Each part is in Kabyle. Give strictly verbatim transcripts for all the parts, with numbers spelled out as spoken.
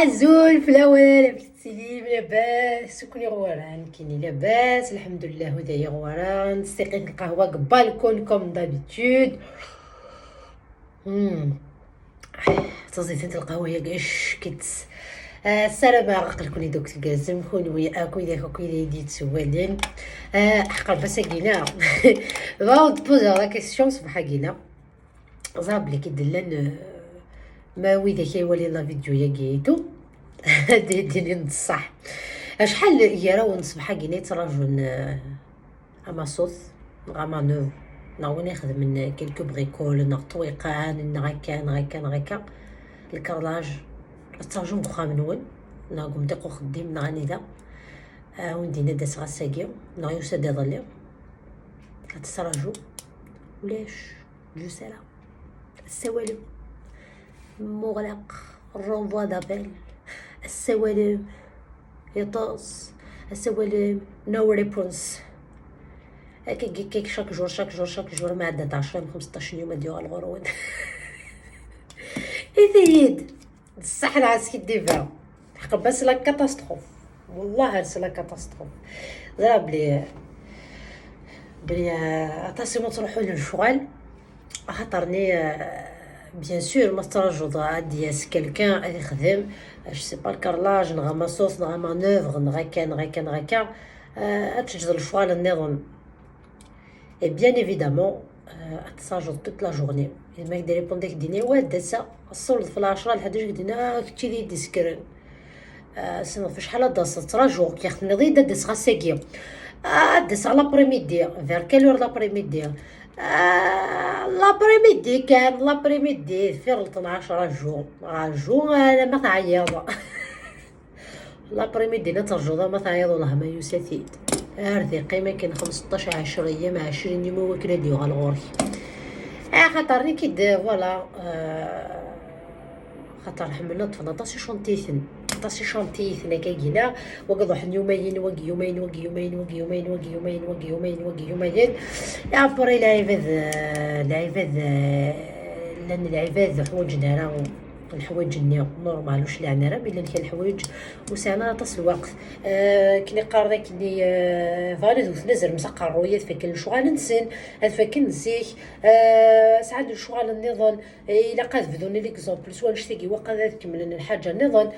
Azul fell-awen, amek tettilim? Labas? Sukni ɣwaran kini? Labas, lḥemdullah. Huda yeɣwaran, stiqit lqahwa deg balkon comme d'habitude. Hmm. Taẓitent lqahwa-yagi, ckets. Ah, ssarameɣ aql-ken-id akk tgerrzem, kunwi akk, widak akk i d-yettwalin. Ah, ḥqer bas-agi-na. Bon, on te pose la question, ṣṣbeḥ-agi-na. Ẓriɣ belli ki d-llan, euh, ma widak ay walin la vidéo-yagi et tout, ad d-inin d ṣṣeḥ. Acḥal gar-awen ṣṣbeḥ-agi-na yettrajun, euh, amaṣut, neɣ amanœuvre, neɣ win ixedmen quelques bricoles, neɣ ṭṭwiqan, neɣ akka, neɣ akka, neɣ akka. Le carrelage, ad ttrajum deg uxxam-nwen, neɣ deg umḍiq uxeddim, neɣ anida. Ah, wen-d-yenna ad d-aseɣ ass-agi, neɣ yusa-d iḍelli. Ad tettraju. Ulac. Jusala. Ssawalem. Muɣlaq. Renvoi d'appel. Ssawalem. Yeṭṭes. Ssawalem. No response. Akka, akka, chaque jour, chaque jour, chaque jour, ma ɛeddat ɛecra, xemseṭṭac yum ad yuɣal ɣur-wen. It-iyi-d. D ṣṣeḥ neɣ skiddibeɣ? Ḥqen bas la catastrophe. Wallah c'est la catastrophe. Ẓriɣ bli, bli, euh, aṭas i ma ttruḥun lecɣal. Axaṭer-nni, euh, bien sûr, ma tettrajuḍ ad d-yas quelqu'un ad ixdem, euh, je sais pas, le carrelage, neɣ amaṣus, neɣ amanœuvre, neɣ akka, neɣ akka, neɣ akka, euh, ad teǧǧeḍ lecɣal nniḍen. Et bien évidemment, euh, ad tettrajuḍ toute la journée. Ma k-d-répond ak-d-ini, wa, ad d-aseɣ, ṣṣuled f lɛecra, lḥaǧa k-d-ini, ah, kečč i d-iyi-d-isekren. Ah, ssneɣ f acḥal ad d-taseḍ, ttrajuɣ-k, yaɣ tenniḍ-iyi-d ad d-aseɣ ass-agi. Ah, ad d-aseɣ l'après-midi. Vers quelle heure l'après-midi? Ah, l'après-midi kan, l'après-midi, deffir n tnac, raju, raju, alamma teɛyiḍ. L'après-midi la terjuḍ ama teɛyiḍ, wellah ma yusa-t-id. Ar d-iqqim akken xemseṭṭac, ɛecra ayyam, ɛecrin yum i wakken ad d-yuɣal ɣur-k. Axaṭer nekk-id, voilà, euh, xaṭer ḥemmlen ad ṭṭfen aṭas icantiyten, aṭas icantiyten akka gina, wagi ṛuḥen yumayen, wagi yumayen, wagi yumayen, wagi yumayen, wagi yumayen, wagi yumayen, wagi yumayen. Et après lɛibad, euh, lɛibad, euh, llan lɛibad ḥwaǧen ara leḥwayeǧ-nni normal, ur cliɛen ara, mi llan kra leḥwayeǧ ur sɛin ara aṭas n lweqt. Eh, akken i qqaren akkenni, eh, bɣan ad wten azrem s aqerruy, ad fakken lecɣal-nsen, ad fakken zik. Eh, sɛan lecɣal nniḍen, eh, ilaq ad bdun, l'exemple, s wannect-agi, ilaq ad kemmlen lḥaǧa nniḍen.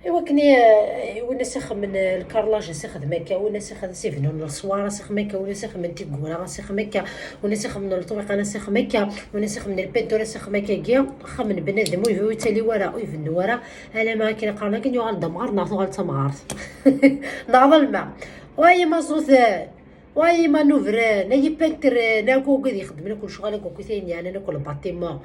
I wakken i, eh, win as ixemmen, eh, lkarlaj as ixdem akka, win as ixdem as ibennun leṣwar as ixem akka, win as ixemmen tiggura as ixem akka, win as ixemmen leṭwiqan as ixem akka, win as ixemmen lpintur as ixem akkagi. Axxam n bnadem ur yettali wara, ur ibennu wara, alamma akken i qqaren akken yuɣal-d amɣar neɣ tuɣal d tamɣart. Neɣ d alma. Wa imaẓuten, wa imanuvren, ay ipentren, akk wagad ixeddmen akk lecɣal, akk akk ayen yeɛnan akk lbaṭima.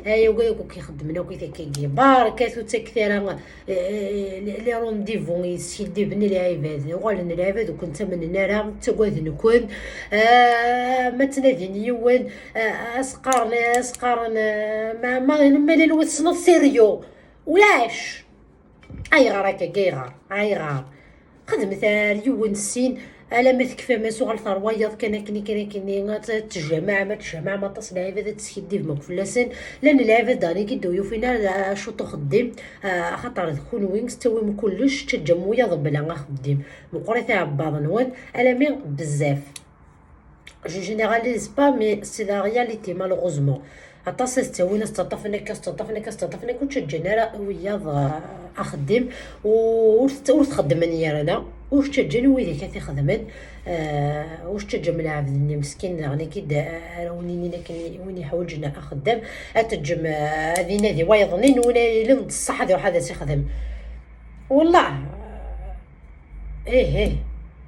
Ay wagad akk ixeddmen akk i takkagi. Barkat ur ttakket ara, eh, eh, les rendez-vous yeskiddiben lɛibad. Uɣalen lɛibad ur ken-ttamnen ara, ttagaden-ken. Ah, ma ttnadin yiwen, ah, as-qqaren, as-qqaren, ah, ma, ma, ma llan wa tessneḍ sérieux? Ulac! Ayɣer akka, ayɣer? Ayɣer? Xedmet ar yiwen sin, alamma tekfam, as uɣal terwayeḍ kan akken, akken, akken, ad tejmaɛem, ad tejmaɛem aṭas n lɛibad, ad teskiddibem akk fell-asen. Llan lɛibad daɣen i k-id-ur yufin ara acu n uxeddim, ah, axaṭer d kunwi tettawim kullec, tettaǧǧam wiyaḍ bla axeddim. Meqqrit iɛebbaḍ-nwen, alammi bezzaf. Je généralise pas, mais c'est la réalité, malheureusement. Aṭas ad ttawin, ad ttaṭṭafen akka, ad ttaṭṭafen akka, ad ttaṭṭafen akka, ur ttaǧǧan ara wiyaḍ, ah, axeddim, u-, ur t-, ur t-xeddmen yerna, ur ttaǧǧan widak ad t-ixedmen, ah, ur ttaǧǧam lɛebd-nni meskin, daɣen akka i d-, ara wen-inin akken i win iḥwaǧen axeddam, ad teǧǧem, ah, ad inadi wayeḍ-nni, n win ara yilin d ṣṣeḥ ad iruḥ ad as-ixdem. Wellah, Ih, ih.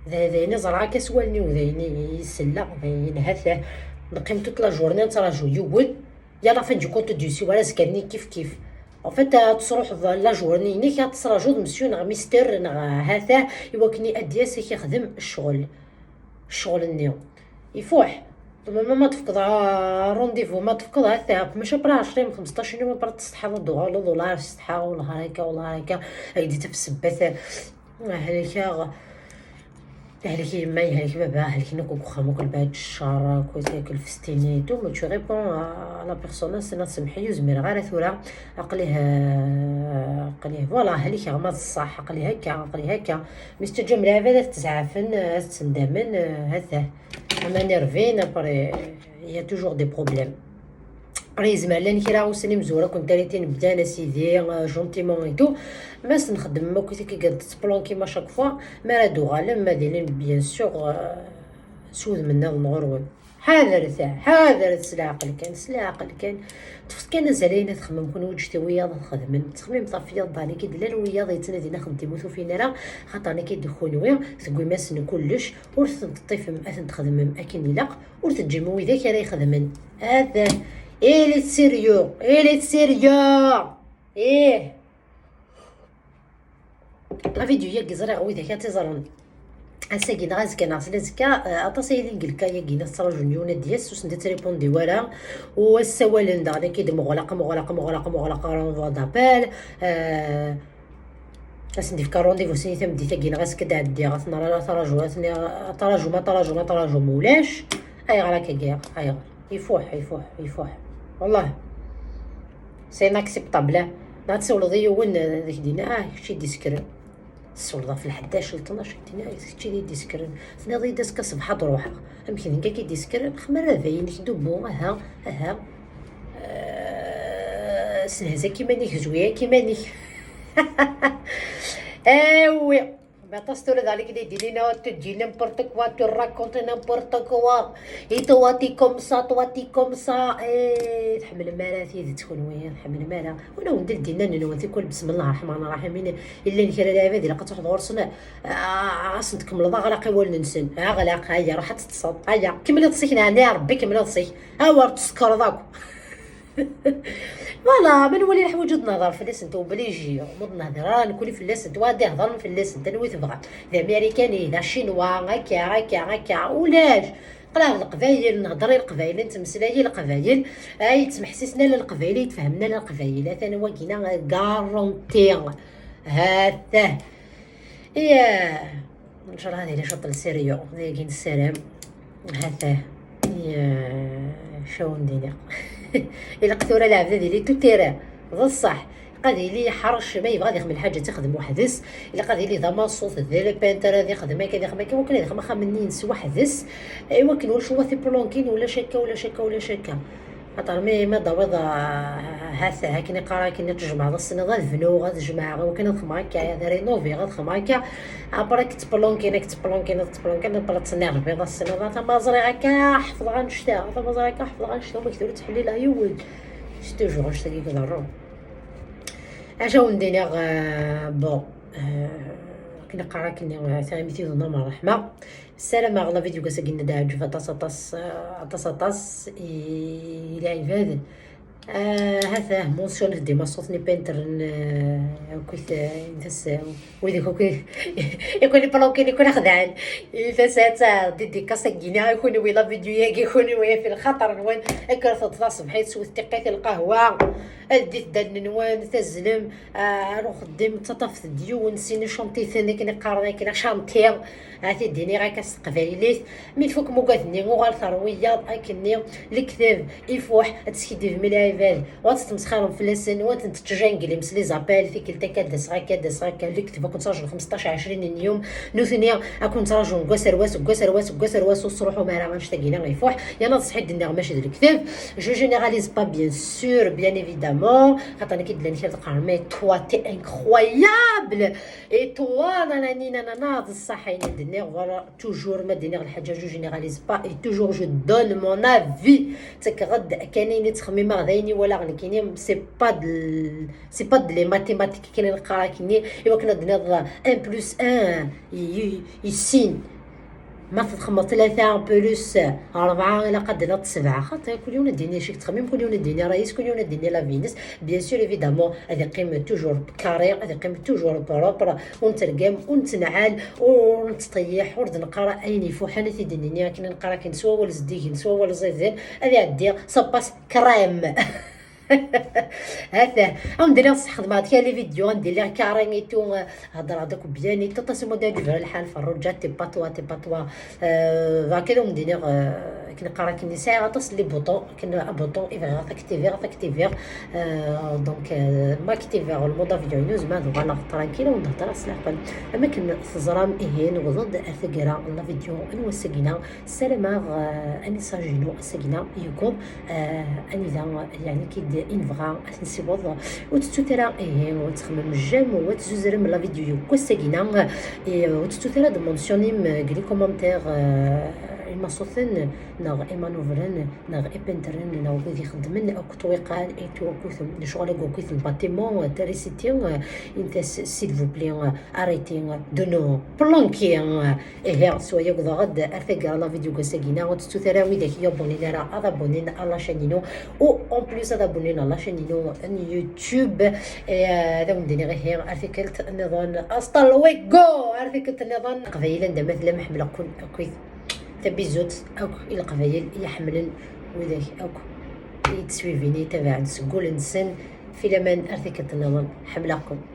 D, d ayen i ẓriɣ akka s wallen-iw, d ayen i, i selleɣ, d ayen ha-t-a. Neqqim toute la journée nettraǧu yiwen. Ya la fin du compte ur d-yusi wara, azekka-nni kif kif. En fait, ad tesruḥeḍ la journée-inek, ad tettraǧuḍ monsieur neɣ mister neɣ ha-t-a, i wakken ad d-yas ad k-ixdem ccɣel. Ccɣel-nni. Ifuḥ. Ma, ma, ma tefkeḍ, ah, rendez-vous, ma tefkeḍ, ha-t-a, maca après ɛecrin, xemseṭṭac yum, après tsetḥaḍ ad d-tuɣaleḍ, wala ara setḥaɣ, wala akka, wala akka, ad k-d-taf ssebbat, ah, helkeɣ. Yehlek yemma, yehlek baba, helken akk deg uxxam, akk lbeɛd ccer, akk yak lfestini et tout, mais tu réponds à la personne, as-tiniḍ semmeḥ-iyi, ur zmireɣ ara tura, aql-i ha-, aql-i, voilà, helkeɣ ma d ṣṣeḥ, aql-i hakka, aql-i hakka. Mi s-teǧǧam lɛibad ad t-zɛafen, ad t-sendamen, ha-t-ah. Aman irvin, après, il y a toujours des problèmes. Ur yezmer llan kra ussan imezwura, kent ara tin bdan a sidi, euh, gentiment et tout. Ma s-nxeddem akk tikkelt tettplankim à chaque fois, mi ara d-uɣalem, ma d ilin, bien sûr, euh, s wudem nniḍen ɣur-wen. Ḥadret, ḥadret s leɛqel kan, s leɛqel kan. Ṭṭfet kan azal ayen ad txemmem kunwi, ǧǧet i wiyaḍ ad xedmen. Ttxemmimet ɣef wiyaḍ, d nekk i d-llan wiyaḍ yettnadin axeddim ur t-ufin ara, xaṭer nekk i d kunwi, tewwim-asen kullec, ur ten-teṭṭifem ad ten-txedmem akken ilaq, ur teǧǧim widak ara ixedmen. Atan. Il est sérieux, il est sérieux. Ih. Avidyu-yagi ẓriɣ widak ad t-iẓren. Ass-agi neɣ azekka neɣ sla azekka, eh, aṭas ay ilin deg lka-yagi, la ttraǧun yiwen ad d-yas, ur sen-d-ttripundi wara. U ssawalen daɣen akka d meɣlaq, meɣlaq, meɣlaq, meɣlaq, renvoi d'appel. Eh, Ad sen-d-ifka rendez-vous sini tameddit-agi neɣ azekka d-ɛeddiɣ, ad ten-rra, ad traǧu, ad ten-, ad traǧum, ad traǧum, ad traǧum, ulac. Ayɣer akka-agi? Ayɣer? Ifuḥ, ifuḥ, ifuḥ. Wallah. C'est inacceptable, ah. Neɣ ad tsawleḍ i yiwen, eh, ad k-d-ini, ah, kečč i d-isekren. Tsawleḍ ɣef lḥdac, l tnac, ad k-d-ini, ah, kečč i d-isekren. Tenniḍ-iyi-d azekka ṣṣbeḥ ad d-ruḥeɣ. Amek d nekk i d-isekren? Xmer rrbeḥ-inek, dubbu, aha, aha. Eh, ssenhez akk iman-ik, zwi akk iman-ik. Eh oui. Mais aṭas tura daɣen i k-d-yeddin, oh, tu dis n'importe quoi, tu racontes n'importe quoi. Et toi, t'es comme ça, toi, t'es comme ça. Eh, tḥemmlem ara tidet kunwi, tḥemmlem ara. Wala wen-d-ldin iman-nwen tikwal, bismillah ṛṛeḥman ṛṛaḥim. Illan kra lɛibad ilaq ad truḥeḍ ɣur-sen, ah, ad sen-tkemmleḍ aɣlaq i wallen-nsen. Aɣlaq, aya, ruḥ ad teṭṭseḍ. Aya, kemmel iḍes-ik, neɛni a Ṛebbi, kemmel iḍes-ik. Awer tsekreḍ akk. Voilà, ma nwali leḥwayeǧ ur d-nehḍer fell-asent, obligé, ur d-nehḍer ara nekkni fell-asent, wa ad d-ihḍer fell-asent, anwa i tebɣa? D Amarikani, d Acinwa, akka, akka, akka, ulac. Aql-aɣ d Leqbayel, nehḍer i Leqbayel, nettmeslay i Leqbayel, ay yettmeḥsisen ala Leqbayel, ay yetfehmen ala Leqbayel, atan wagina garanti. Ha-t-ah. Ih, nchallah ad yili cwiṭ n sérieux, d ayagi nessaram. Ha-t-ah. Ih, cawen dini. Ilaq tura lɛebd ad yili tout terrain. D ṣṣeḥ. Ilaq ad yili yeḥrec, ma yebɣa ad yexdem lḥaǧa ad t-ixdem weḥd-s. Ilaq ad yili d amaṣut, d le peintre, ad yexdem akka, ad yexdem akka, iwakken ad yexdem axxam-nni-ines weḥd-s. Iwakken ulac wa t-iplankin, ulac akka, ulac akka, ulac akka. Xaṭer mi, ma d-tawiḍ, ah, ha-t-ah, akken iqqar akken, ad tjemɛeḍ, ad tessneḍ ad bnuɣ, ad jemɛeɣ, iwakken ad xedmeɣ akka, ad rinoviɣ, ad xedmeɣ akka. Après, ad k-ttplankin, ad k-ttplankin, ad k-ttplankin, après ad tennerbiḍ, ad tessneḍ, ah, tama ẓriɣ akka, ḥefḍeɣ annect-a, tama ẓriɣ akka, ḥefḍeɣ annect-a, ma k-tura ur ttḥellileɣ yiwen. C'est toujours annect-agi i iḍerrun. Acu wen-d-iniɣ, ah, bon, ah, akken iqqar akken, ah, taɣimit yid-wen am ṛṛeḥma. Ssarameɣ la vidéo n wass-agi ad d-teɛǧeb aṭas, aṭas, aṭas, aṭas i, i lɛibad. Ah, ha-t-ah, mention d imaṣuten ipentren, ah, akkit, ah, intas, ah, wid akk, akk, yakk iplankin, yakk xedɛen. Intas, ha-tt-a, dédicace-agi-ni i kunwi, la vidéo-yagi i kunwi, ɣef lxaṭer-nwen, kkret-d taṣebḥit, swet tiqqit n lqahwa, ldit-d allen-nwen, tazzlem, ah, ar uxeddim, ttaṭṭafet-d yiwen, sin, chantit-ten, akken i qqaren akken, achanti. Ad t-id-iniɣ akka s teqbaylit. Mi tfukem ugad-nni, uɣalet ar wiyaḍ akkenni, lekdeb, ifuḥ, ad teskiddibem i lɛibad, u ad tettmesxirem fell-asen, u ad ten-tettjanglim s les appels, tikkelt akka ad d-aseɣ akka, ad d-aseɣ akka, lekdeb, ad ken-ttṛajun xmesṭac ɛecrin n yum, nutni ad ken-ttṛajun deg wass ar wass, deg wass ar wass, deg wass ar wass, ur tettṛuḥum ara annect-agi-nni ifuḥ, yerna d ṣṣeḥ i d-nniɣ, mačči d lekdeb, je généralise pas, bien sûr, bien évidemment, xaṭer nekk i d-llan kra d-qqaren, mais toi, t'es incroyable, et toi, nanani, nanana, d ṣṣeḥ ayen i d-nniɣ, voilà. Toujours ma d-iniɣ lḥaǧa, je généralise pas et toujours je donne mon avis. Ttekkeɣ-d kan ayen i ttxemmimeɣ, d ayen i walaɣ nekkini, c'est pas de, c'est pas de les mathématiques kan i neqqar akkenni, iwakken ad d-tiniḍ un plus un i, i, i sin. Ma txemmeḍ tlata plus rebɛa, ilaq ad d-tiniḍ sebɛa. Xaṭi, kul yiwen ad d-yini acu i yettxemmim, kul yiwen ad d-yini ṛṛay-is, kul yiwen ad d-yini l'avis-ines. Bien sûr, évidemment, ad iqqim toujours carré, ad iqqim toujours propre, ur nettergam, ur nettenɛal, ur nettṭeyyiḥ, ur d-neqqar ayen ifuḥen, ad t-id-nini akken neqqar akken s wawal zeddigen, s wawal ẓiden, ad iɛeddi, ça passe crème. Hata, am d-lliɣ sxedmeɣ-d kra les vidéos, am d-lliɣ carré et tout, euh, heddreɣ-d akk bien et tout, ass-a ma d-iɛǧeb lḥal, Ferruǧa, t'es pas toi, t'es pas toi. Euh, va kra, am d-lliɣ, euh, akken qqareɣ akken sɛiɣ aṭas n les boutons, akken abouton i bɣiɣ ad aktiviɣ, ad aktiviɣ. Euh, donc, euh, ma aktiviɣ le mode avion-inu, zma ad uɣaleɣ tranquille, ad d-heddreɣ s leɛqel. Am akken teẓram, ihi, newweḍ-d ar taggara n la vidéo n wass-agi-na. Ssarameɣ, euh, anisaj-inu ass-agi-na yewweḍ, euh, anida, yeɛni, kid i nebɣa ad t-nsiweḍ. Ur tettut ara, ihi, ur ttxemmim jam, ur tzuzrem la vidéo n wass-agi-na. Et, euh, ur tettut ara ad mentionnim, euh, deg les commentaires, euh, imaṣuten, neɣ imanuvren, neɣ ipentren, neɣ wid ixeddmen akk ṭṭwiqan et tout, akk lecɣal akk, akk n bâtiment, euh, terracité, euh, intas, s'il vous plaît, euh, arrêtez, euh, de nous planquer, euh, Ihi, s waya wwḍeɣ-d ar taggara n la vidéo n wass-agi-na. Ur tettut ara widak i abonnin ara ad abonnin à la chaîne-inu. U en plus ad abonnin à la chaîne-inu n YouTube. Eh, ad awen-d-iniɣ ihi ar tikkelt nniḍen. Hasta luego! Ar tikkelt nniḍen. Leqbayel anda ma tellam, ḥemmleɣ-ken akkit. Tabizut akk i Leqbayel i iḥemmlen, widak akk i yettwibini, tabaɛen seg wul-nsen. Filaman, ar tikkelt nniḍen. Ḥemmleɣ-ken.